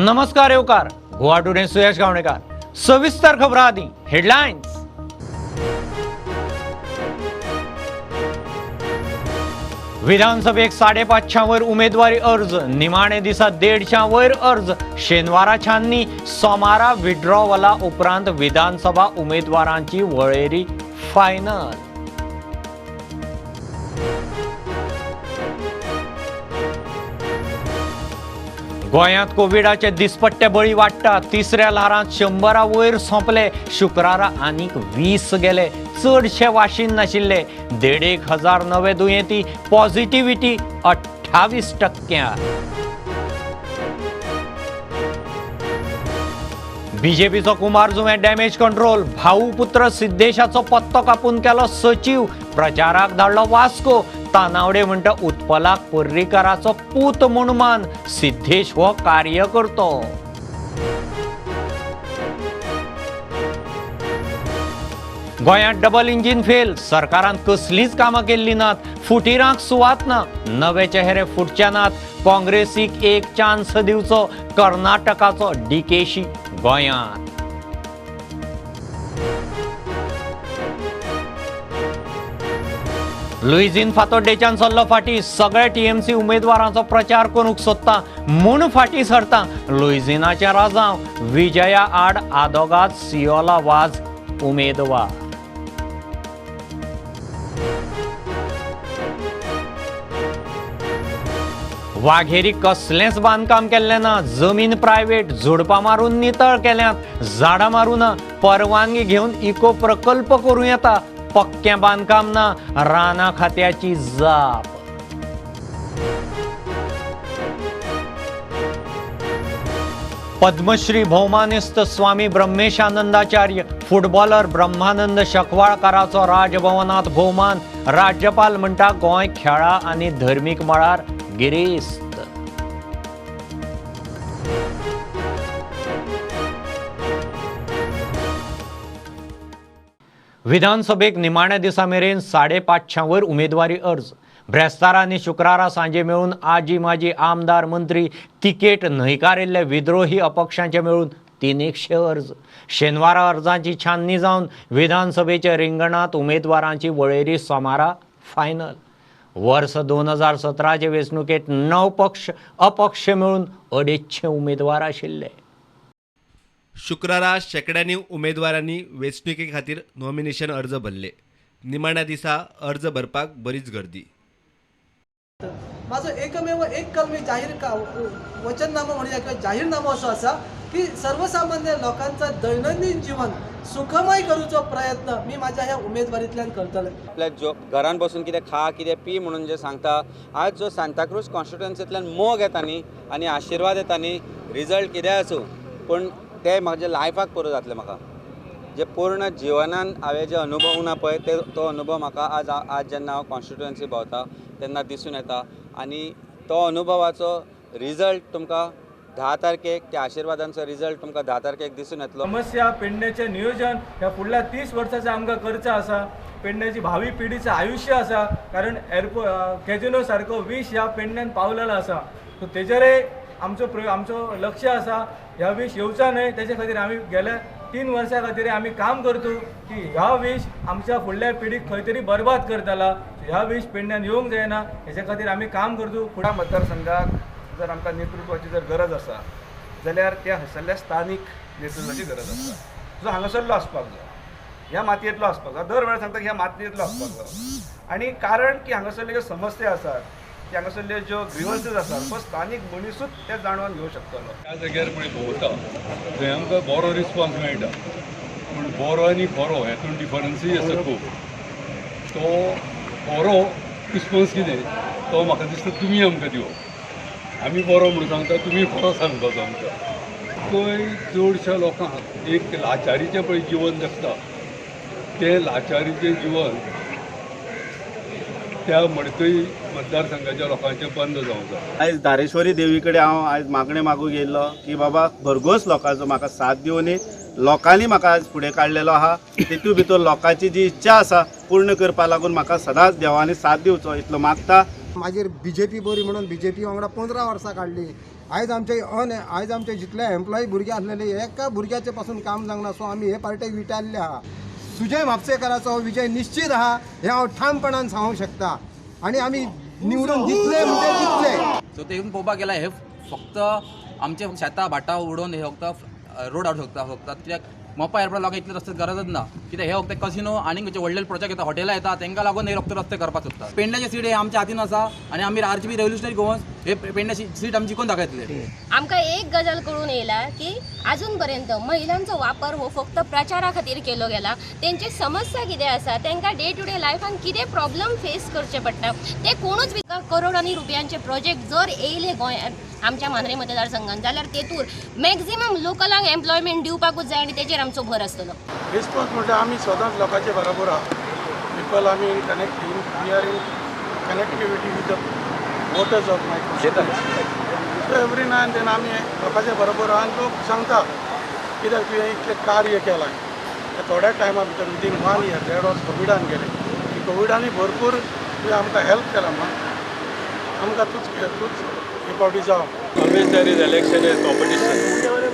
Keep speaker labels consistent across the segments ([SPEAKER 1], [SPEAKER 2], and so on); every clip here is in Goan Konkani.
[SPEAKER 1] नमस्कार येवकार गोवा टुडे सुयश गावणेकार. सविस्तर खबरां आदी हेडलायन्स. विधानसभेक 550 वयर उमेदवारी अर्ज, निमाणे दिसा 150 वयर अर्ज. शेनवारा छाननी, सोमारा विड्रॉवला उपरांत विधानसभा उमेदवारांची वळेरी फायनल. गोंयांत कोविडाचे दिसपट्टे बळी वाडटा. तिसऱ्या ल्हारांत 100 वयर सोंपले. शुक्रारा आनीक 20 गेले. चडशे वाशीन नाशिल्ले. 1,500 नवे दुयेंती, पॉझिटिव्हिटी 28%. बीजेपीचो कुमार जुंवे डॅमेज कंट्रोल. भाऊ पुत्र सिद्धेशाचो पत्तो कापून केलो सचीव. प्रचाराक धाडलो वास्को. तानावडे म्हणटा उत्पलाक पर्रीकाराचो पूत म्हूण मान, सिद्धेश हो कार्यकर्तो. गोंयांत डबल इंजीन फेल. सरकारान कसलींच कामां केल्लीं नात. फुटिरांक सुवात ना. नवे चेहरे फुटचे नात. काँग्रेसीक एक चान्स दिवचो. कर्नाटकाचो डीकेशी गोंयांत. लुईझीन फातोड्डेच्यान सरलो फाटी. सगळे टीएमसी उमेदवारांचो प्रचार करूंक सोदता म्हूण फाटी सरता. लुईझिनाचें राजांव. विजया आड आदोगाद सियोला वाज उमेदवार. वाघेरी कसलेंच बांदकाम केल्लें ना. जमीन प्रायव्हेट. झुडपां मारून नितळ केल्यांत. झाडां मारूं ना. परवानगी घेवन इको प्रकल्प करूं येता. पक्कें बांदकाम ना. रानां खात्याची जाप. पद्मश्री भोवमानेस्त स्वामी ब्रह्मेशानंदाचार्य फुटबॉलर ब्रह्मानंद शकवाळकाराचो राजभवनात भोवमान. राज्यपाल म्हणटा गोंय खेळा आनी धर्मीक मळार गिरेस्त. विधानसभेक निमाण्या दिसा मेरेन 550 वयर उमेदवारी अर्ज. ब्रेस्तारा आनी शुक्रारा सांजे मेळून आजी माजी आमदार मंत्री तिकेट न्हयकारिल्ले विद्रोही अपक्षांचे मेळून 300 अर्ज. शेनवारा अर्जांची छाननी जावन विधानसभेच्या रिंगणांत उमेदवारांची वळेरी सोमारा फायनल. वर्स 2017 वेंचणुकेंत 9 पक्ष अपक्ष मेळून 250 उमेदवार आशिल्ले.
[SPEAKER 2] शुक्रारा शेंकड्यांनी उमेदवारांनी वेंचणुके खातीर नॉमिनेशन अर्ज भरले. निमाण्या दिसा अर्ज भरपाक बरीच गर्दी.
[SPEAKER 3] म्हाजो एकमेव एक कलमी जाहीर वचननामो म्हणया किंवा जाहीरनामो असो आसा की सर्वसामान्य लोकांचा दैनंदिन जीवन सुखमय करूचो प्रयत्न मी माझ्या ह्या उमेदवारीतल्यान करतले.
[SPEAKER 4] आपल्या जो घरान बसून कितें खा कितें पी म्हणून जे सांगता, आज जो सांताक्रूज कॉन्स्टिट्युएन्सींतल्यान मोग येता न्ही आनी आशिर्वाद येता न्ही, रिजल्ट कितेंय आसूं पूण ते म्हाजे लायफाक पुरो जातले. म्हाका जे पूर्ण जिवनान हांवें जे अनुभव ना पळय ते तो अनुभव म्हाका आज आज जेन्ना हांव कॉन्स्टिट्युएन्सी भोंवता तेन्ना दिसून येता आनी तो अनुभवाचो रिजल्ट तुमकां 10 तारखेक, त्या आशिर्वादांचो रिजल्ट तुमकां 10 तारखेक दिसून येतलो.
[SPEAKER 5] समस्या पेडण्याचें नियोजन ह्या फुडल्या 30 वर्साचें आमकां करचें आसा. पेडण्याची भावी पिढीचें आयुश्य आसा, कारण एअरपोर्ट कॅजिनो सारको विश ह्या पेडण्यान पावलेलो आसा. सो तेजेरय आमचो आमचो लक्ष आसा. ह्या विश येवचा न्हय तेजे खातीर आमी गेल्या 3 वर्सां खातीर आमी काम करता की ह्या विश आमच्या फुडल्या पिढीक खंय तरी बरबाद करतला. ह्या विश पेडण्यान येवंक जायना हेच्या खातीर आमी काम करता.
[SPEAKER 6] फुडा मतदारसंघाक जर आमकां नेतृत्वाची जर गरज आसा जाल्यार त्या हांगासरल्या स्थानीक नेतृत्वाची गरज आसा, जो हांगासरलो आसपाक जाय, ह्या मातयेंतलो आसपाक जाय. दर वेळार सांगता की ह्या मातयेंतलो आसपाक जाय. आनी कारण की हांगासरल्यो ज्यो समस्या आसात, की हांगासरल्यो ज्यो ग्रिवन्सीस आसात, तो स्थानीक मनिसूच ते जाणून घेवंक शकतलो.
[SPEAKER 7] त्या जाग्यार पळय भोंवता थंय आमकां बरो रिस्पॉन्स मेळटा, पूण बरो आनी खरो हेतून डिफरन्सूय आसा खूब. तो खरो रिस्पॉन्स कितें तो म्हाका दिसता तुमी आमकां दिवप. आमी बरो म्हणून सांगता, तुमी खरो सांगपाचो आमकां. पळय चडश्या लोकांक एक लाचारीचें पळय जिवन जगता, तें लाचारीचें जिवन त्या मडकय मतदारसंघाच्या लोकांचें बंद जावंक जाय.
[SPEAKER 8] आयज धारेश्वरी देवी कडेन हांव आयज मागणें मागूंक येयल्लो की बाबा भरघोस लोकांचो म्हाका साथ दिवनी, लोकांनी म्हाका आज फुडें काडलेलो आहा. तेतूंत भितर लोकांची जी इच्छा आसा पूर्ण करपा लागून म्हाका सदांच देवांनी साथ दिवचो इतलो मागता.
[SPEAKER 9] मागीर बीजेपी बरी म्हणून बीजेपी वांगडा 15 वर्सां काडली. आयज आमचे आयज आमचे जितले एम्प्लॉई भुरगे आसलेले एका भुरग्याचे पासून काम जावंक ना. सो आमी हे पार्टेक विटाल्ले आहा. सुजय म्हापसेकाराचो विजय निश्चित आहा हें हांव ठामपणान सांगूंक शकता आनी आमी निवडून दितले म्हणजे दितले.
[SPEAKER 10] सो ते येवन पळोवपाक गेल्यार हे फक्त आमचे शेतां भाटां उडोवन हे फक्त रोड हाडूंक शकता फक्त. कित्याक मोपा एअरपोर्ट लोकांक इतले रस्ते गरजच ना. कित्याक हे फक्त कसिनो आनी खंयचे व्हडले प्रोजेक्ट येता, हॉटेलां येता, तांकां लागून हे फक्त रस्ते करपाक सोदता. पेडण्याचे सीट हे आमच्या हातीन आसा आनी आमी आरजीपी रेव्होल्युशनरी गोवन्स हे पेडण्याची सीट आमी जिखून दाखयतले.
[SPEAKER 11] आमकां एक गजाल कळून येयला की अजून पर्यंत महिलांचो वापर हो फक्त प्रचारा खातीर केलो गेला. तेंची समस्या कितें आसा, तांकां डे टू डे लायफान कितें प्रॉब्लम फेस करचे पडटा ते कोणूच करोडांनी रुपयांचे प्रोजेक्ट जर येयले गोंयांत आमच्या मांद्रे मतदारसंघात जाल्यार तेतूर मॅक्झिमम लोकलांक एम्प्लॉयमेंट दिवपाकूच जाय आनी तेजेर आमचो भर आसतलो.
[SPEAKER 12] रिस्पॉन्स म्हणल्यार आमी सदांच लोकांचे बरोबर आहा. पिपल आमी in connecting, we are in connectivity with the voters of my constituency. So every now and then आमी लोकांचे बरोबर आहा आनी लोक सांगता कित्याक तुवें इतलें कार्य केलां थोड्या टायमा भितर, विदीन 1 year 1.5 वर्स कोविडान गेले. कोविडानूय भरपूर तुवें आमकां हेल्प केला म्हण आमकां तूंच हे फावटी जावं.
[SPEAKER 7] Always there is election is competition,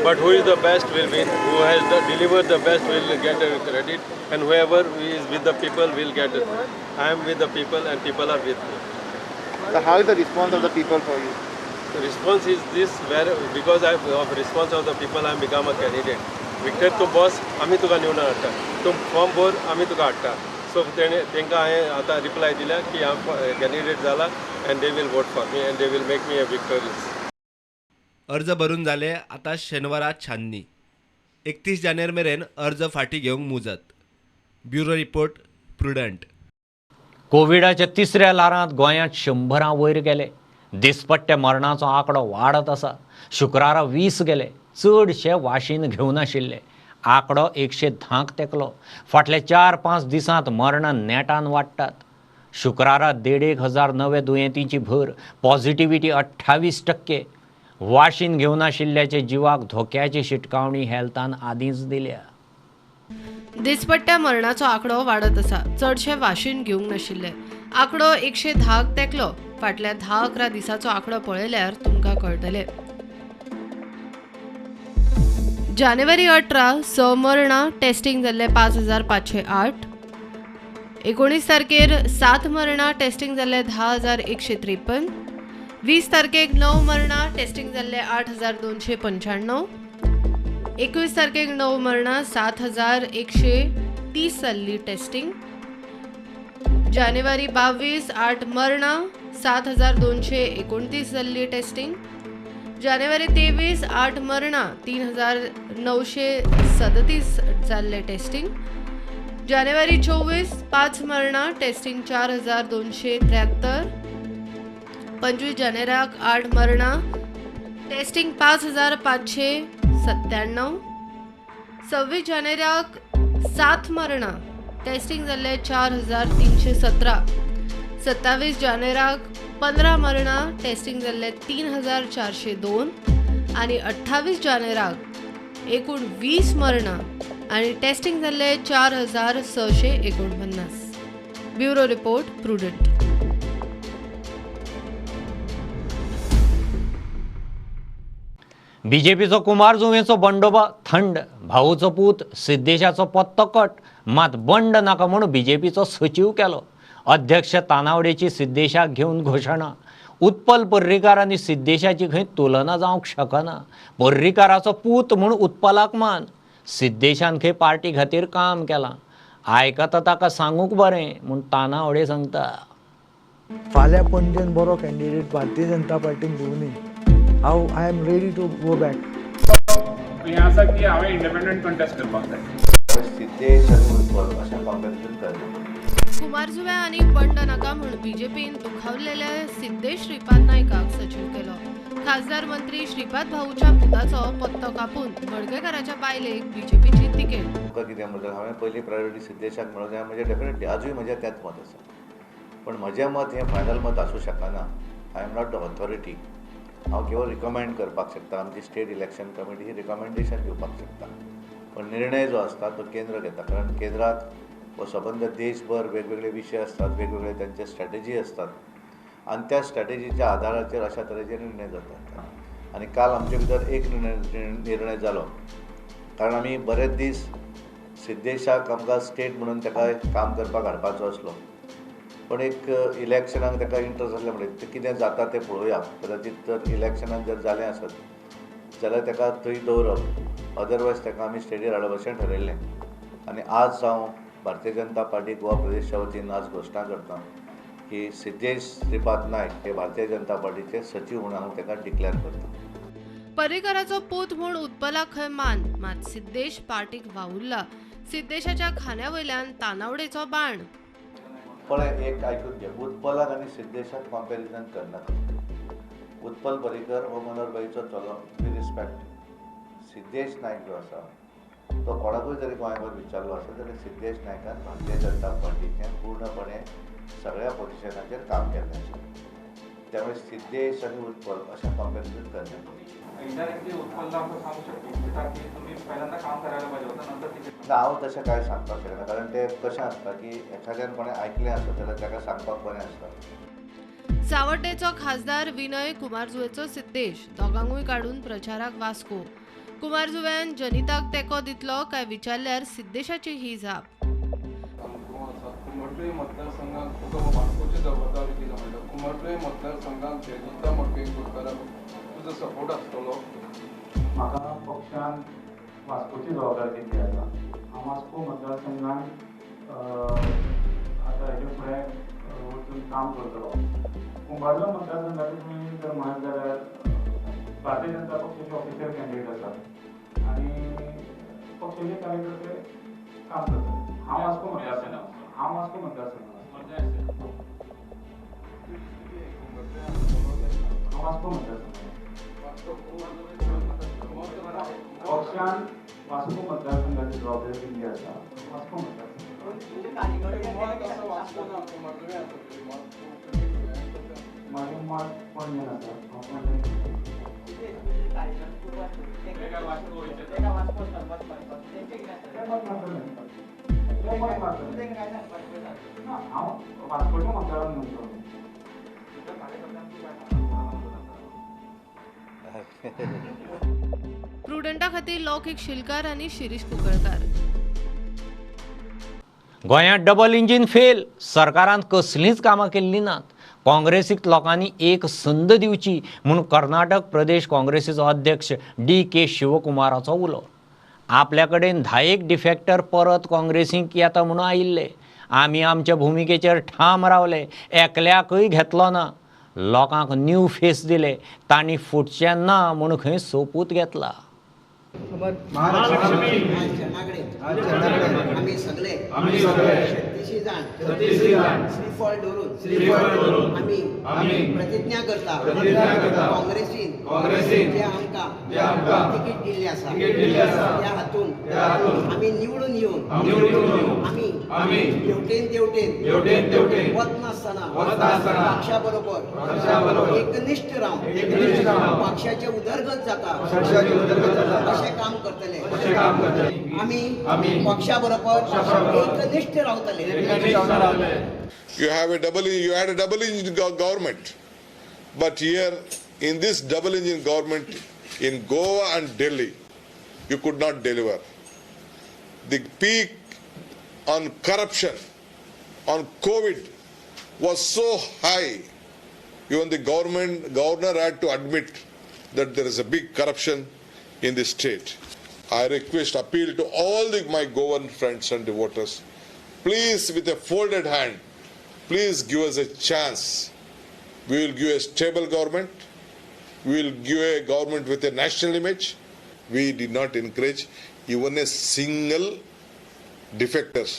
[SPEAKER 7] but who is the best will win, who has delivered the best will get the credit, and whoever is with the people will get it. I am with the people and people are with me.
[SPEAKER 13] So how is the response of the people for you?
[SPEAKER 7] The response is this, where because I of response of the people I am become a candidate. Victor तूं बॉस, आमी तुका निवडून हाडटा, तूं फॉर्म भर आमी तुका हाडटा. सो तांकां हांवें आतां रिप्लाय दिल्या की हांव कॅन्डिडेट जाला and they will vote for me and they will make me a victorious.
[SPEAKER 2] अर्ज भरून जाले, आतां शेनवारा छाननी. 31 जानेर मेरेन अर्ज फाटीं घेवंक मुजत. Bureau report, Prudent.
[SPEAKER 1] कोविडाच्या तिसऱ्या ल्हारांत गोंयांत 100 वयर गेले. दिसपट्ट्या मरणाचो आंकडो वाडत आसा. शुक्रारा 20 गेले, चडशे वाशीन घेवनाशिल्ले. आंकडो 110 तेकलो. फाटल्या 4-5 दिसांत मरणां नेटान वाडटात. शुक्रारा 1,500 नवे दुयेंतींची भर, पॉझिटिव्हिटी 28%. वाशीन घेवनाशिल्ल्याचे जिवाक धोक्याची शिटकावणी हेल्थान आदींच दिल्या.
[SPEAKER 14] दिसपट्ट्या मरणाचो आंकडो वाडत आसा. चडशे वाशीन घेवंक नाशिल्ले. आंकडो 110 तेकलो. फाटल्या 10-11 दिसाचो आंकडो पळयल्यार तुमकां कळटले. जानेवारी 18 6 मरणां, टेस्टिंग जाल्ले 5,508. 19 तारखेर 7 मरणां, टेस्टिंग जाल्ले 10,153. 20 तारखेक 9 मरणां, टेस्टिंग जाल्ले 8,295. 21 तारखेक 9 मरणां, 7,130 जाल्ली टेस्टिंग. जानेवारी 22 8 मरणां, 7,229 जाल्ली टेस्टिंग. जानेवारी 23 8 मरणां, 3,937 जाल्ले टेस्टिंग. जानेवारी 24 5 मरणां, टेस्टिंग 4,273. 25 जानेवारीक 8 मरणां, टेस्टिंग 5,597. 26 जानेवारीक 7 मरणां, टेस्टिंग जाल्ले 4,317. 27 जानेवारीक 15 मरणां, टेस्टिंग जाल्ले 3,402. आनी 28 जानेवारीक एकूण 20 मरणां आनी टेस्टिंग जाल्ले 4,649. Bureau report, Prudent.
[SPEAKER 1] बीजेपीचो कुमार जुवेचो बंडोबा थंड, भाऊचो पूत सिद्धेशाचो पत्तो कट, मात बंड नाका म्हूण बीजेपीचो सचीव केलो. अध्यक्ष तानावडेची सिद्धेशाक घेवन घोशणा. उत्पल पर्रीकार आनी सिद्धेशाची खंय तुलना जावंक शकना. पर्रीकाराचो पूत म्हूण उत्पलाक मान. सिद्धेशान खंय पार्टी खातीर काम केलां, आयकता ताका सांगूंक बरें म्हूण तानावडे सांगता.
[SPEAKER 15] फाल्यां पणजेन बरो कॅन्डिडेट भारतीय जनता पार्टीन घेवनी हांव I am ready to go back.
[SPEAKER 16] हें आसा की हांवें इंडिपेंडंट कंटेस्ट करपाक जाय.
[SPEAKER 17] सिद्धेश आनी उत्पल अशें कॉम्पॅरिजन करना.
[SPEAKER 14] कुमार जुवे आनी बंड नाका म्हूण बीजेपीन दुखावलेल्या सिद्धेश श्रीपाद नायकाक सचीव केलो. खासदार मंत्री श्रीपाद भाऊच्या पुताचो पत्तो कापून मडगांवकाराच्या बायलेक बीजेपीची तिकेट.
[SPEAKER 17] तुमकां कितें म्हणटा, हांवें पयली प्रायोरिटी सिद्धेशाक म्हणून जाय, म्हणजे डेफिनेटली आजूय म्हजें तेंच मत आसा, पण म्हजें मत हें फायनल मत आसूं शकना. I am not the authority. हांव केवळ रिकमेंड करपाक शकता, आमची स्टेट इलेक्शन कमिटी ही रिकमेंडेशन दिवपाक शकता, पण निर्णय जो आसता तो केंद्र घेता. कारण केंद्रात व सबंद देशभर वेगवेगळे विशय असतात, वेगवेगळे त्यांचे स्ट्रॅटेजी असतात आणि त्या स्ट्रॅटेजीच्या आधाराचेर अशा तरेचे निर्णय जातात. आनी काल आमचे भितर एक निर्णय जालो, कारण आमी बरेच दीस सिद्धेशाक आमकां स्टेट म्हणून ताका काम करपाक हाडपाचो आसलो, पण एक इलेक्शनाक ताका इंट्रस्ट आसलें म्हणटकीर तें कितें जाता तें पळोवया. कदाचीत जर इलेक्शनाक जर जालें आसत जाल्यार ताका थंय दवरप, अदरवायज ताका आमी स्टेटीर हाडप अशें ठरयल्लें. आनी आज हांव भारतीय जनता पार्टी गोवा प्रदेशच्या वतीन आज घोशणा करता की सिद्धेश श्रीपाद नायक हे भारतीय जनता पार्टीचे सचीव म्हणून हांव ताका डिक्लेअर करता.
[SPEAKER 14] पर्रीकराचो पूत म्हूण उत्पलाक खंय मान, मात सिद्धेश पार्टीक वावुरला. सिद्धेशाच्या खांद्या वयल्यान तानावडेचो बाण.
[SPEAKER 17] पळय, एक आयकून घे, उत्पलाक आनी सिद्धेशाक कंपॅरिजन करनाका. उत्पल पर्रीकर हो मनोहरभाईचो चलो, we respect. Siddhesh Naik जो आसा तो कोणाकूय जरी गोंयभर विचारलो आसत जाल्यार सिद्धेश नायकान भारतीय जनता पार्टीचें पूर्णपणे सगळ्या पोजिशनाचेर काम केल्लें आसा. त्यामुळे सिद्धेश आनी उत्पल अशें कंपॅरिजन करनाका. ना, हांव तशें कांय सांगपाक शकना, कारण तें कशें आसता की एखाद्यान कोणें आयकलें आसत जाल्यार ताका सांगपाक बरें आसता.
[SPEAKER 14] सावड्डेचो खासदार विनय कुमारजुवेचो सिद्धेश दोगांकूय काडून प्रचाराक वास्को. कुमारजुव्यान जनिताक तेंको दितलो काय विचारल्यार सिद्धेशाची ही जाप.
[SPEAKER 16] कुमारजुवें मतदारसंघात तुका वास्कोची जबाबदारी दिला म्हणटा, कुमारजुवें मतदारसंघात जनिता मडकयकराक तुजो सपोर्ट आसतलो?
[SPEAKER 18] म्हाका पक्षान वास्कोची जबाबदारी दिल्ली आसा. हांव वास्को मतदारसंघान आतां हेजे फुडें वचून काम करतलो. कुंभारजुवें मतदारसंघाचे तुमी जर म्हणत जाल्यार भारतीय जनता पक्षाचे ऑफिशियल कॅन्डिडेट आसा आनी पक्षाचे कार्यकर्ते काम करतले. हांव वास्को मतदारसंघात, हांव वास्को मतदारसंघात, हांव वास्को मतदारसंघात. पक्षान वास्को मतदारसंघाची जबाबदारी दिल्ली आसा. वास्को मतदारसंघ म्हजें मत पणजेन आसा. हांव पणजे हांव वास्कोच्या मतदारांक म्हणटलो.
[SPEAKER 14] प्रुडंटा खातीर लौकीक शिलकार आनी शिरीष कुंकळकार.
[SPEAKER 1] गोंयांत डबल इंजीन फेल, सरकारान कसलींच कामां केल्लीं नात. काँग्रेसीक लोकांनी एक संद दिवची म्हूण कर्नाटक प्रदेश काँग्रेसीचो अध्यक्ष डी.के. शिवकुमाराचो उलो. आपल्या कडेन 10 डिफेक्टर परत काँग्रेसीक येता म्हणून आयिल्ले. आमी आमच्या भुमिकेचेर ठाम रावले, एकल्याकूय घेतलो ना. लोकांक न्यू फेस दिले, तांणी फुटचें ना म्हूण खंय सोपूत घेतला.
[SPEAKER 19] आमी सगळे 36 जाण श्रीफळ दवरून आमी प्रतिज्ञा करता काँग्रेसीन जे आमकां तिकीट दिल्लें आसा त्या हातून आमी निवडून येवन आमी हेवटेन तेवटेन वचनासतना पक्षा बरोबर एकनिश्ठ रावन पक्षाचे उदरगत जाता अशें काम करतले. आमी पक्षा बरोबर एकनिश्ठ रावतले.
[SPEAKER 20] You have a double, you had a double engine government, but here in this double engine government in Goa and Delhi, you could not deliver. The peak on corruption, on COVID was so high, even the governor had to admit that there is a big corruption in the state. I request, appeal to all my Goan friends and voters, please, with a folded hand, please give us a chance. We will give a stable government. We will give a government with a national image. We did not encourage even a single defectors.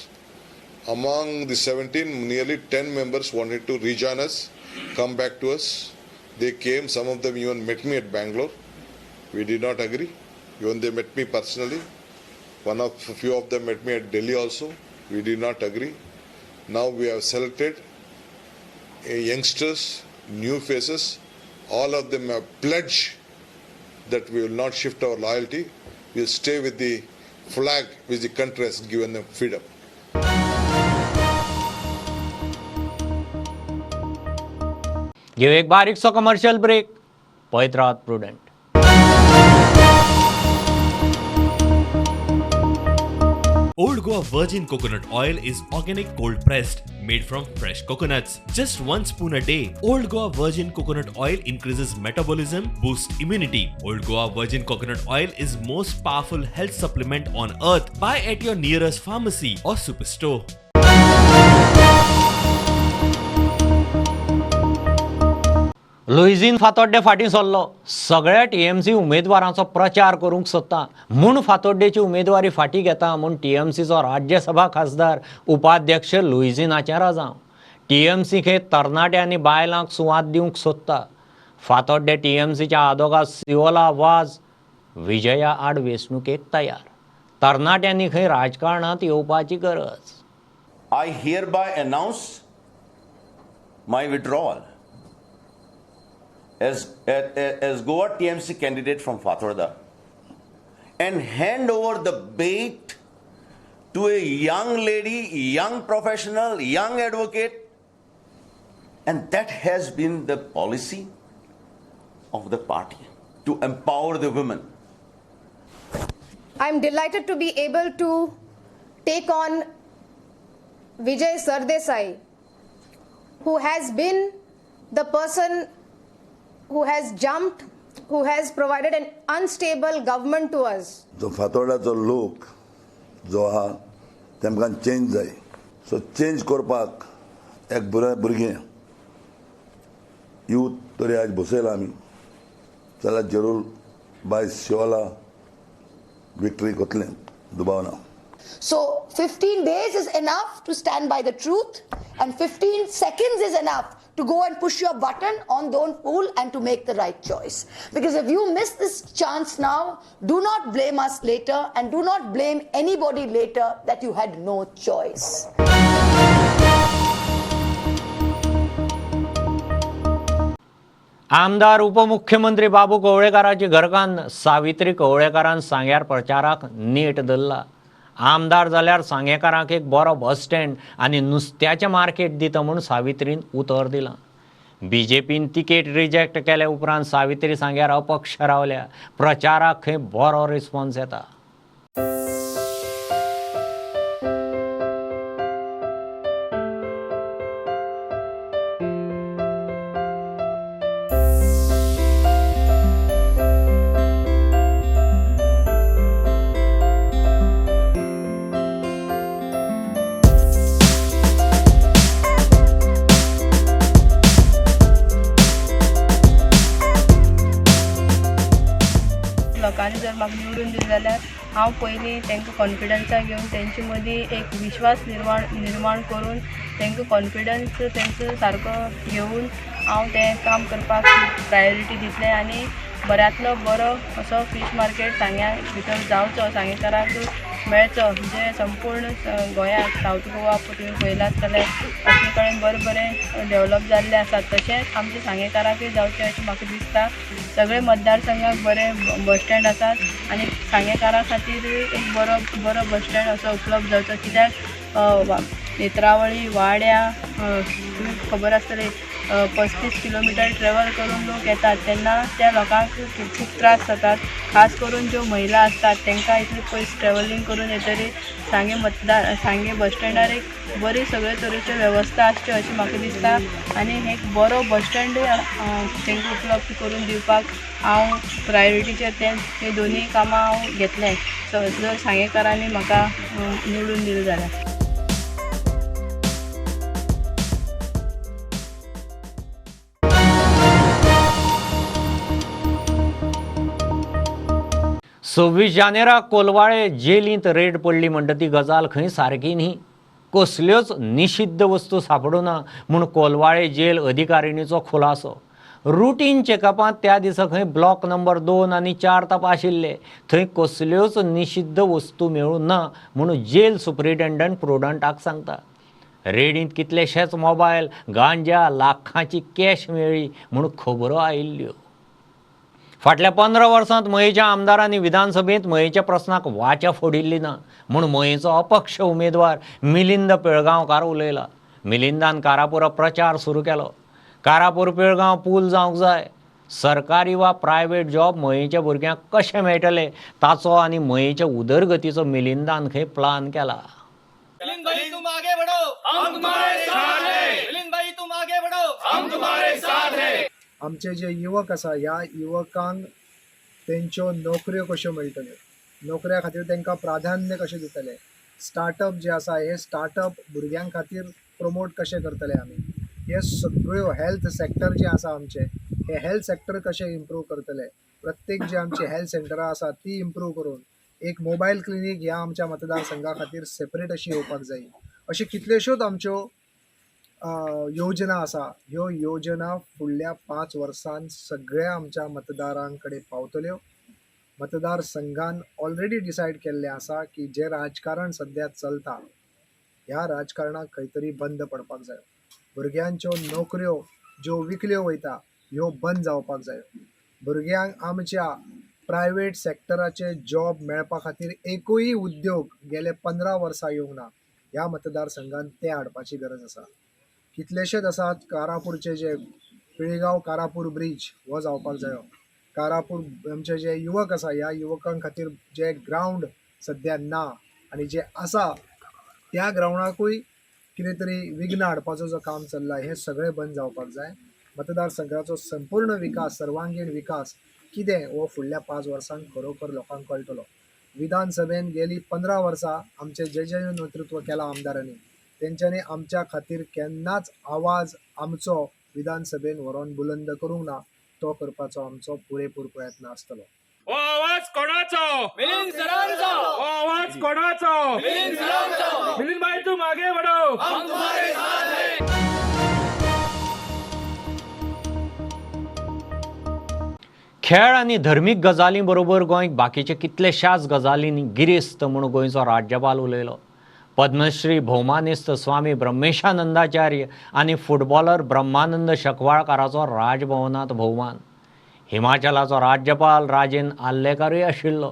[SPEAKER 20] Among the 17, nearly 10 members wanted to rejoin us, come back to us. They came, some of them even met me at Bangalore. We did not agree. Even they met me personally. Few of them met me at Delhi also. We did not agree. Now we have selected youngsters, new faces. All of them have pledged that we will not shift our loyalty. We will stay with the flag which the country has given them freedom.
[SPEAKER 1] घेऊ एक बारीकसो कमर्शियल ब्रेक. पळयत रावात Prudent.
[SPEAKER 21] Old Goa Virgin Coconut Oil is organic cold pressed, made from fresh coconuts. Just one spoon a day. Old Goa Virgin Coconut Oil increases metabolism, boosts immunity. Old Goa Virgin Coconut Oil is most powerful health supplement on earth. Buy at your nearest pharmacy or superstore.
[SPEAKER 1] Luizinho Fatorda फाटीं सरलो. सगळ्या टीएमसी उमेदवारांचो प्रचार करूंक सोदता म्हूण फातोड्डेची उमेदवारी फाटीं घेता म्हूण टीएमसीचो राज्यसभा खासदार उपाध्यक्ष लुईझिनाचें राजांव. टीएमसी हे तरणाटे आनी बायलांक सुवात दिवंक सोदता. फातोड्डे टीएमसीच्या आदोगाद सिओला वाज विजया आड वेंचणुकेक तयार. तरणाट्यांनी खंय राजकारणांत येवपाची गरज.
[SPEAKER 22] I hereby announce my withdrawal as Goa TMC candidate from Fatorda and hand over the bait to a young lady, young professional, young advocate. And that has been the policy of the party, to empower the women.
[SPEAKER 23] I'm delighted to be able to take on Vijay Sardesai, who has been the person who has jumped, who has provided an unstable government to us.
[SPEAKER 24] जो फातोर्डाचो लोक जो आहा तेमकां चेंज जाय. सो चेंज करपाक एक भुरगें यूथ तरी आयज बसयला आमी जाल्यार जरूर बाय शिवाला विक्ट्री करतलें, दुबाव ना.
[SPEAKER 25] So 15 days is enough to stand by the truth, and 15 seconds is enough to go and push your button on Don't Fool and to make the right choice. Because if you miss this chance now, do not blame us later and do not blame anybody later that you had no choice.
[SPEAKER 1] आमदार उपमुख्यमंत्री बाबू कवळेकाराची घरकान्न सावित्री कवळेकारान सांग्यार प्रचाराक नेट धरला. आमदार जाल्यार सांगेकारांक एक बरो बस स्टँड आनी नुस्त्याचें मार्केट दिता म्हूण सावित्रीन उतर दिलां. बीजेपीन तिकेट रिजेक्ट केले उपरांत सावित्री सांग्यार अपक्ष रावल्या. प्रचाराक खंय बरो रिस्पॉन्स येता.
[SPEAKER 26] लोकांनी जर म्हाका निवडून दिलें जाल्यार हांव पयलीं तांकां कॉन्फिडन्सा घेवन तेंचे मदीं एक विश्वास निर्माण करून तांकां कॉन्फिडन्स तेंचो सारको घेवन हांव तें काम करपाक प्रायोरिटी दितलें आनी बऱ्यांतलो बरो असो फीश मार्केट सांग्या भितर जावचो, सांगेकारांक मेळचो. म्हणजे संपूर्ण गोंयांत सावथ गोवा तुमी पळयलात जाल्यार असले कडेन बरें बरें डेवलप जाल्लें आसा, तशेंच आमच्या सांगेकारांकूय जावचें अशें म्हाका दिसता. सगळे मतदारसंघाक बरे बस स्टँड आसात आनी सांगेकारां खातीरूय एक बरो बरो बस स्टँड असो उपलब्ध जावचो. कित्याक नेत्रावळी वाड्या तुमी खबर आसतली 35 किलोमिटर ट्रॅवल करून लोक येतात तेन्ना त्या लोकांक खूब त्रास जातात. खास करून ज्यो महिला आसतात तांकां इतले पयस ट्रॅवलिंग करून येतरी सांगे सांगे बस स्टँडार एक बरी सगळे तरेच्यो वेवस्था आसच्यो अशें म्हाका दिसता आनी एक बरो बस स्टँडूय तांकां उपलब्ध करून दिवपाक हांव प्रायोरिटीचेर ते दोनूय कामां हांव घेतलें जर सांगेकारांनी म्हाका निवडून दिलें जाल्यार.
[SPEAKER 1] सव्वीस जानेराक कोलवाळे जेलींत रेड पडली म्हणटा ती गजाल खंय सारकी न्ही. कसल्योच निशिद्ध वस्तू सांपडुना म्हूण कोलवाळे जेल अधिकारिणीचो खुलासो. रुटीन चेकअपांत त्या दिसा खंय ब्लॉक नंबर 2 आनी 4 तपाशिल्ले, थंय कसल्योच निशिद्ध वस्तू मेळूं ना म्हूण जेल सुप्रिटेंडंट प्रुडंटाक सांगता. रेडींत कितलेशेच मोबायल, गांजा, लाखांची कॅश मेळ्ळी म्हूण खबरो आयिल्ल्यो. फाटल्या 15 वर्सांत मयेच्या आमदारांनी विधानसभेंत मयेच्या प्रस्नाक वाचा फोडिल्ली ना म्हूण मयेचो अपक्ष उमेदवार मिलिंद पेळगांवकार उलयला. मिलिंदान कारापुरा प्रचार सुरू केलो. कारापूर पेळगांव पूल जावंक जाय, सरकारी वा प्रायव्हेट जॉब मयेंच्या भुरग्यांक कशें मेळटले ताचो आनी मयेंच्या उदरगतीचो मिलिंदान खंय प्लान केला.
[SPEAKER 3] मिलिंद भाई तुम आगे बढ़ो, हम तुम्हारे साथ हैं. मिलिंद भाई तुम आगे बढ़ो, हम तुम्हारे साथ हैं.
[SPEAKER 4] आमचे जे युवक आसा, ह्या युवकांक तेंच्यो नोकऱ्यो कश्यो मेळटल्यो, नोकऱ्या खातीर तांकां प्राधान्य कशें दितले, स्टार्टअप जे आसा हे स्टार्टअप भुरग्यां खातीर प्रमोट कशें करतले आमी, हे सगळ्यो हेल्थ सेक्टर जे आसा आमचे, हे हेल्थ सेक्टर कशें इम्प्रूव करतले, प्रत्येक जे आमची हेल्थ सेंटरां आसा ती इम्प्रूव करून एक मोबायल क्लिनीक ह्या आमच्या मतदारसंघा खातीर सेपरेट अशी येवपाक जाय. अश्यो कितल्योश्योच आमच्यो योजना आसा. ह्यो योजना फुडल्या 5 वर्सांत सगळ्या आमच्या मतदारां कडेन पावतल्यो. मतदारसंघान ऑलरेडी डिसायड केल्लें आसा की जें राजकारण सद्या चलता ह्या राजकारणाक खंय तरी बंद पडपाक जाय. भुरग्यांच्यो नोकऱ्यो ज्यो विकल्यो वयता ह्यो बंद जावपाक जायो. भुरग्यांक आमच्या प्रायवेट सेक्टराचे जॉब मेळपा खातीर एकूय उद्योग गेले 15 वर्सां येवंक ना. ह्या मतदारसंघान ते हाडपाची गरज आसा. कितलेशेच आसात कारापूरचे जे पिळगांव कारापूर ब्रीज हो जावपाक जायो. कारापूर आमचे जे युवक आसा ह्या युवकां खातीर जे ग्रावंड सद्या ना आनी जे आसा त्या ग्रावंडाकूय कितें तरी विघ्न हाडपाचो जो काम चल्ला हें सगळें बंद जावपाक जाय. मतदारसंघाचो संपूर्ण विकास, सर्वांगीण विकास कितें हो फुडल्या 5 वर्सांक खरोखर लोकांक कळटलो. विधानसभेन गेली 15 वर्सां आमचें जे जे नेतृत्व केलां आमदारांनी, तेंच्यांनी आमच्या खातीर केन्नाच आवाज आमचो विधानसभेन व्हरोन बुलंद करूंक ना. तो करपाचो आमचो पुरेपूर प्रयत्न आसतलो.
[SPEAKER 5] हो आवाज कोणाचो?
[SPEAKER 3] मिलिंद सरांचो.
[SPEAKER 5] हो आवाज कोणाचो?
[SPEAKER 3] मिलिंद सरांचो.
[SPEAKER 5] मिलिंद भाई तुम आगे बढ़ो,
[SPEAKER 3] हम तुम्हारे साथ हैं.
[SPEAKER 1] खेळ आनी धर्मीक गजालीं बरोबर गोंय बाकीचे कितलेशाच गजालींनी गिरेस्त म्हूण गोंयचो राज्यपाल उलयलो. पद्मश्री भोवमानेस्त स्वामी ब्रह्मेशानंदाचार्य आनी फुटबॉलर ब्रह्मानंद शकवाळकाराचो राजभवनांत भोवमान. हिमाचलाचो राज्यपाल राजेंद्र आर्लेकारूय आशिल्लो.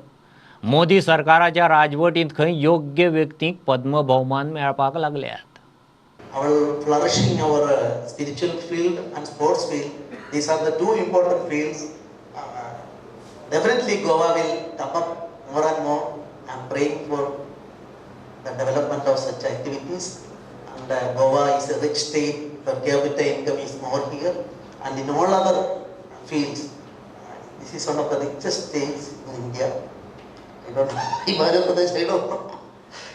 [SPEAKER 1] मोदी सरकाराच्या राजवटींत खंय योग्य व्यक्तींक पद्म भोवमान मेळपाक लागल्यात.
[SPEAKER 6] Our flourishing our spiritual field and sports field, these are the two important fields. Definitely Goa will come up more and more. I am praying for the development of such activities, and Goa is a rich state, per capita income is more here, and in all other fields, this is one of the richest states in India. I don't know, Himachal Pradesh, I don't know.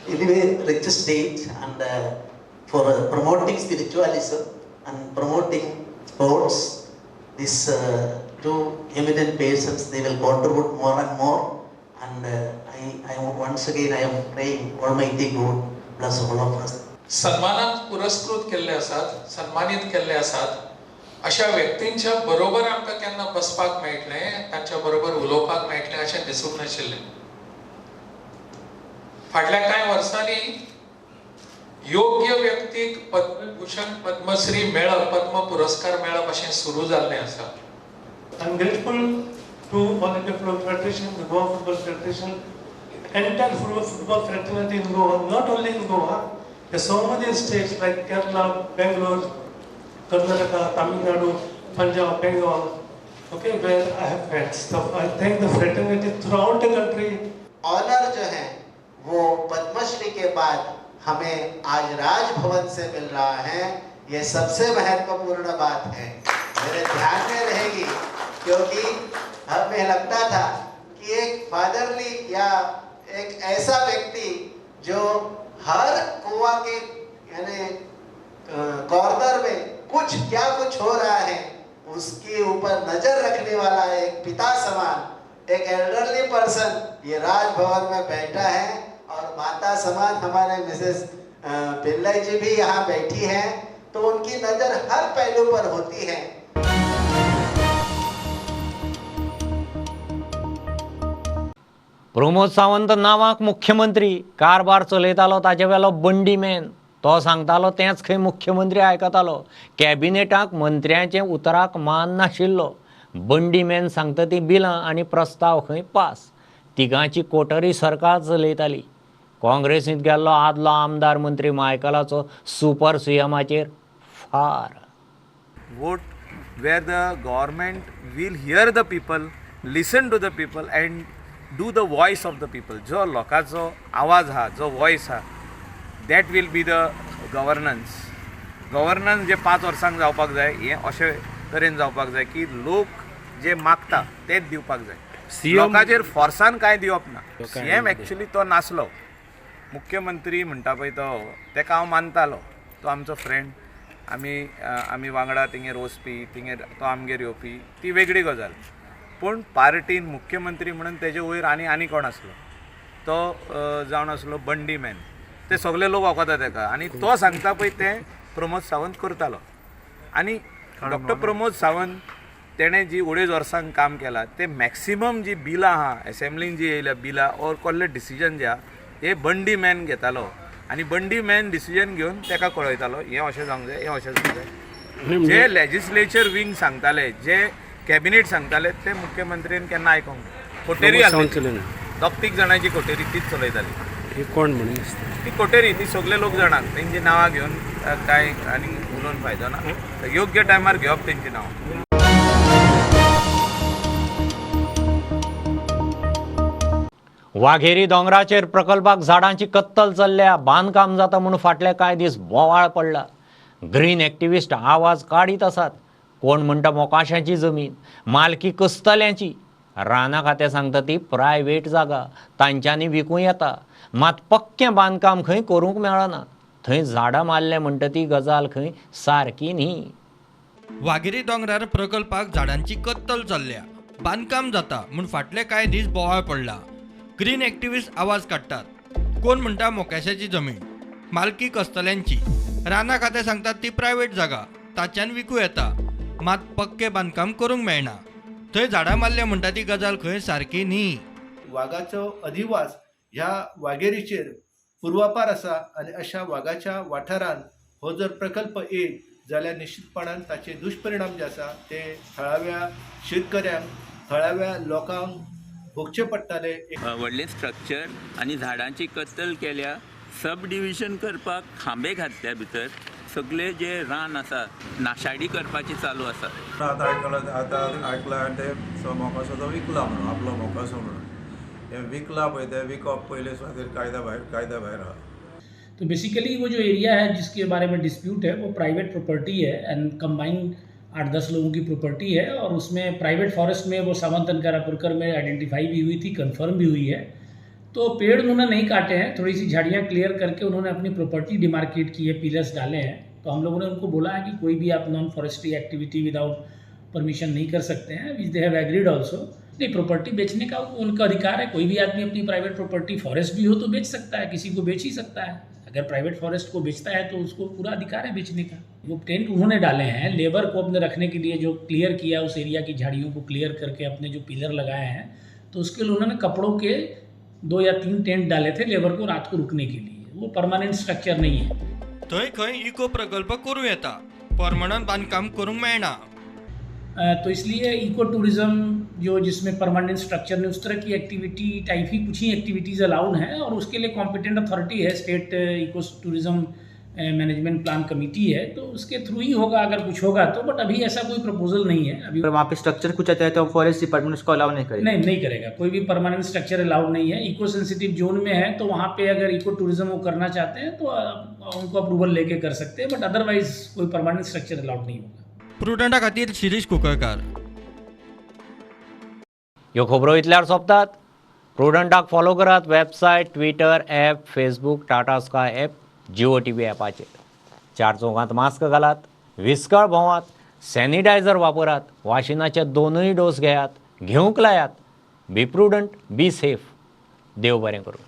[SPEAKER 6] Anyway, richest state, and for promoting spiritualism and promoting sports, these two eminent persons, they will contribute more and more. And I once again I am praying Almighty God bless all of us.
[SPEAKER 8] सन्मानात पुरस्कृत केल्ले आसात, सन्मानीत केल्ले आसात, अशा व्यक्तींच्या बरोबर आमकां केन्ना बसपाक मेळटलें, तांच्या बरोबर उलोवपाक मेळटलें अशें दिसूंक नाशिल्लें. फाटल्या कांय वर्सांनी योग्य व्यक्तीक पद्मभूषण, पद्मश्री मेळप, पद्म पुरस्कार मेळप अशें सुरू जाल्लें आसा.
[SPEAKER 9] I am grateful to All India Football Federation, the Goa Football Federation, entire football fraternity in Goa, not only in Goa, there are so many states like Kerala, Bangalore, Karnataka, Tamil Nadu, Punjab, Bengal, okay, where I have friends. So I thank the fraternity throughout the country.
[SPEAKER 6] Honour जो है वो पद्मश्री के बाद हमें आज राजभवन से मिल रहा है, ये सबसे महत्वपूर्ण बात है, मेरे ध्यान में रहेगी, क्योंकि हमें लगता था कि एक फादरली या एक ऐसा व्यक्ति जो हर गोवा के यानी कॉर्नर में कुछ क्या कुछ हो रहा है उसके ऊपर नजर रखने वाला एक पिता समान एक एल्डरली पर्सन ये राजभवन में बैठा है, और माता समान हमारे मिसेस पिल्लई जी भी यहाँ बैठी हैं, तो उनकी नज़र हर पहलू पर होती है।
[SPEAKER 1] प्रमोद सावंत नांवाक मुख्यमंत्री कारभार चलयतालो ताजे वेलो बंडी मॅन, तो सांगतालो तेंच खंय मुख्यमंत्री आयकतालो। कॅबिनेटाक मंत्र्यांचे उतराक मान नाशिल्लो। बंडी मॅन सांगता ती बिलां आनी प्रस्ताव खंय पास। तिगांची कोटरी सरकार चलयताली। काँग्रेसींत गेल्लो आदलो आमदार मंत्री मायकलाचो सुपर सीएमाचेर फार।
[SPEAKER 27] Vote
[SPEAKER 2] where the government will hear the people, listen to the people and do the voice of the people. जो लोकांचो आवाज आहा, जो वॉयस आहा, that will be the governance. Governance जे 5 वर्सांक जावपाक जाय, हें अशे तरेन जावपाक जाय की लोक जे मागता तेच दिवपाक जाय. लोकांचेर फोर्सान कांय दिवप ना. सीएम एक्चुली तो नासलो, मुख्यमंत्री म्हणटा पळय तो, तेका हांव मानतालो, तो आमचो फ्रेंड, आमी आमी वांगडा तिंगेर वचपी, तिंगेर तो आमगेर येवपी, ती वेगळी गजाल. पूण पार्टीन मुख्यमंत्री म्हणून तेजे वयर आनी आनी कोण आसलो, तो जावन आसलो बंडी मॅन. ते सगळे लोक वखता तेका आनी तो सांगता पळय तें प्रमोद सावंत करतालो. आनी डॉक्टर प्रमोद सावंत तेणें जी 2.5 वर्सांक काम केलां, ते मॅक्सिमम जी बिलां आहा, एसेंब्लीन जी येयल्या बिलां ऑर कसले डिसिजन जे आहा, हे बंडी मॅन घेतालो आनी बंडी मॅन डिसिजन घेवन तेका कळयतालो, हें अशें जावंक जाय, हें अशें जावंक जाय. जे लेजिस्लेचर विंग सांगताले, जे कॅबिनेट सांगताले, ते मुख्यमंत्रीन केन्ना आयकोंक ना. कोटेरी आसली, 2-3 जाणांची कोटेरी तीच चलयताली.
[SPEAKER 7] कोण म्हणून
[SPEAKER 2] ती कोटेरी ती सगळे लोक जाणात, तेंची नांवां घेवन कांय आनी उलोवन फायदो ना. योग्य टायमार घेवप तेंची नांवां.
[SPEAKER 1] वाघेरी दोंगराचेर प्रकल्पाक झाडांची कत्तल चल्ल्या, बांदकाम जाता म्हूण फाटले कांय दीस बोवाळ पडला. ग्रीन एक्टिविस्ट आवाज काडीत आसात. कोण म्हणटा मोकाशांची जमीन, मालकी कसतल्यांची. रानां खातें सांगता ती प्रायवेट जागा, तांच्यांनी विकूं येता, मात पक्कें बांदकाम खंय करूंक मेळना. थंय झाडां मारलें म्हणटा ती गजाल खंय सारकी न्ही.
[SPEAKER 10] वाघेरी दोंगरार प्रकल्पाक झाडांची कत्तल चल्ल्या, बांदकाम जाता म्हूण फाटले कांय दीस बोवाळ पडला. ग्रीन एक्टिविस्ट आवाज काडटात. कोण म्हणटा मोकेशाची जमीन, मालकी कसतल्यांची. रानां खातें सांगतात ती प्रायवेट जागा, ताच्यान विकूं येता, मात पक्के बांदकाम करूंक मेळना. थंय झाडां मारल्या म्हणटा ती गजाल खंय सारकी न्ही.
[SPEAKER 11] वागाचो अधिवास ह्या वाघेरीचेर पुर्वापार आसा आनी अशा वागाच्या वाठारान हो जर प्रकल्प येयत जाल्यार निश्चितपणान ताचे दुश्परिणाम जे आसा ते थळाव्या शेतकऱ्यांक, थळाव्या लोकांक भोगचे पडटाले.
[SPEAKER 12] व्हडलें स्ट्रक्चर आनी झाडांची कत्तल केल्या, सब डिविजन करपाक खांबे घातल्या, भितर सगळे जे रान आसा नाशाडी करपाची चालू आसा.
[SPEAKER 13] आतां आयकलां, आतां आयकलां आनी ते मोकासो तो विकला म्हणून, आपलो मोकासो म्हणून हें विकला पळय, तें विकप पयले सुवातेर कायद्या भायर आहा.
[SPEAKER 27] तो बेसिकली वो जो एरिया है जिसके बारे में डिस्प्यूट है वो प्राइवेट प्रॉपर्टी है एंड कंबाइंड 8-10 लोगों की प्रॉपर्टी है, और उसमें प्राइवेट फॉरेस्ट में वो सावंत अनकारापुरकर में आइडेंटिफाई भी हुई थी, कंफर्म भी हुई है. तो पेड़ उन्होंने नहीं काटे हैं, थोड़ी सी झाड़ियाँ क्लियर करके उन्होंने अपनी प्रॉपर्टी डिमार्केट की है, पिलर्स डाले हैं. तो हम लोगों ने उनको बोला है कि कोई भी आप non forestry activity without permission नहीं कर सकते हैं, which they have agreed also. नहीं, प्रॉपर्टी बेचने का उनका अधिकार है. कोई भी आदमी अपनी प्राइवेट प्रॉपर्टी, फॉरेस्ट भी हो तो बेच सकता है, किसी को बेच ही सकता है. अगर प्राइवेट फॉरेस्ट को बेचता है तो उसको पूरा अधिकार है बेचने का. वो टेंट उन्होंने डाले हैं लेबर को अपने रखने के लिए, जो क्लियर किया उस एरिया की झाड़ियों को क्लियर करके अपने जो पिलर लगाए हैं, तो उसके लिए उन्होंने कपड़ों के 2 या 3 टेंट डाले थे लेबर को रात को रुकने के लिए. वो परमानेंट स्ट्रक्चर नहीं है.
[SPEAKER 10] थंय खंय इको प्रकल्प करूं येता, परमनंट बांदकाम करूंक मेळना.
[SPEAKER 27] तो इसलिए इको टूरिज़्म जो जिसमें परमानेंट स्ट्रक्चर नहीं, उस तरह की एक्टिविटी टाइप ही कुछ ही एक्टिविटीज़ अलाउड हैं, और उसके लिए कॉम्पिटेंट अथॉरिटी है, state eco tourism management plan committee है, तो उसके थ्रू ही होगा अगर कुछ होगा तो. बट अभी ऐसा कोई प्रपोजल नहीं है. अभी
[SPEAKER 28] वहाँ पे स्ट्रक्चर कुछ आता है तो फॉरेस्ट डिपार्टमेंट उसको अलाउ नहीं करेगा.
[SPEAKER 27] नहीं, नहीं करेगा. कोई भी परमानेंट स्ट्रक्चर अलाउड नहीं है. इको सेंसिटिव जोन में है तो वहाँ पे अगर इको टूरिज्म वो करना चाहते हैं तो उनको अप्रूवल लेके कर सकते हैं, बट अदरवाइज कोई परमानेंट स्ट्रक्चर अलाउड नहीं होगा.
[SPEAKER 10] प्रुडंटा खातीर शिरीष कुंकळकार.
[SPEAKER 1] ह्यो खबरो इतल्यार सोंपतात. प्रुडंटाक फॉलो करात website, Twitter app, Facebook, Tata Sky app, Jio TV ॲपाचेर. 4 चौगांत मास्क घालात, विस्कळ भोंवात, सॅनिटायझर वापरात, वाशिनाचे 2 डोस घेयात, घेवंक लायात. Be prudent, be safe. देव बरें करूं.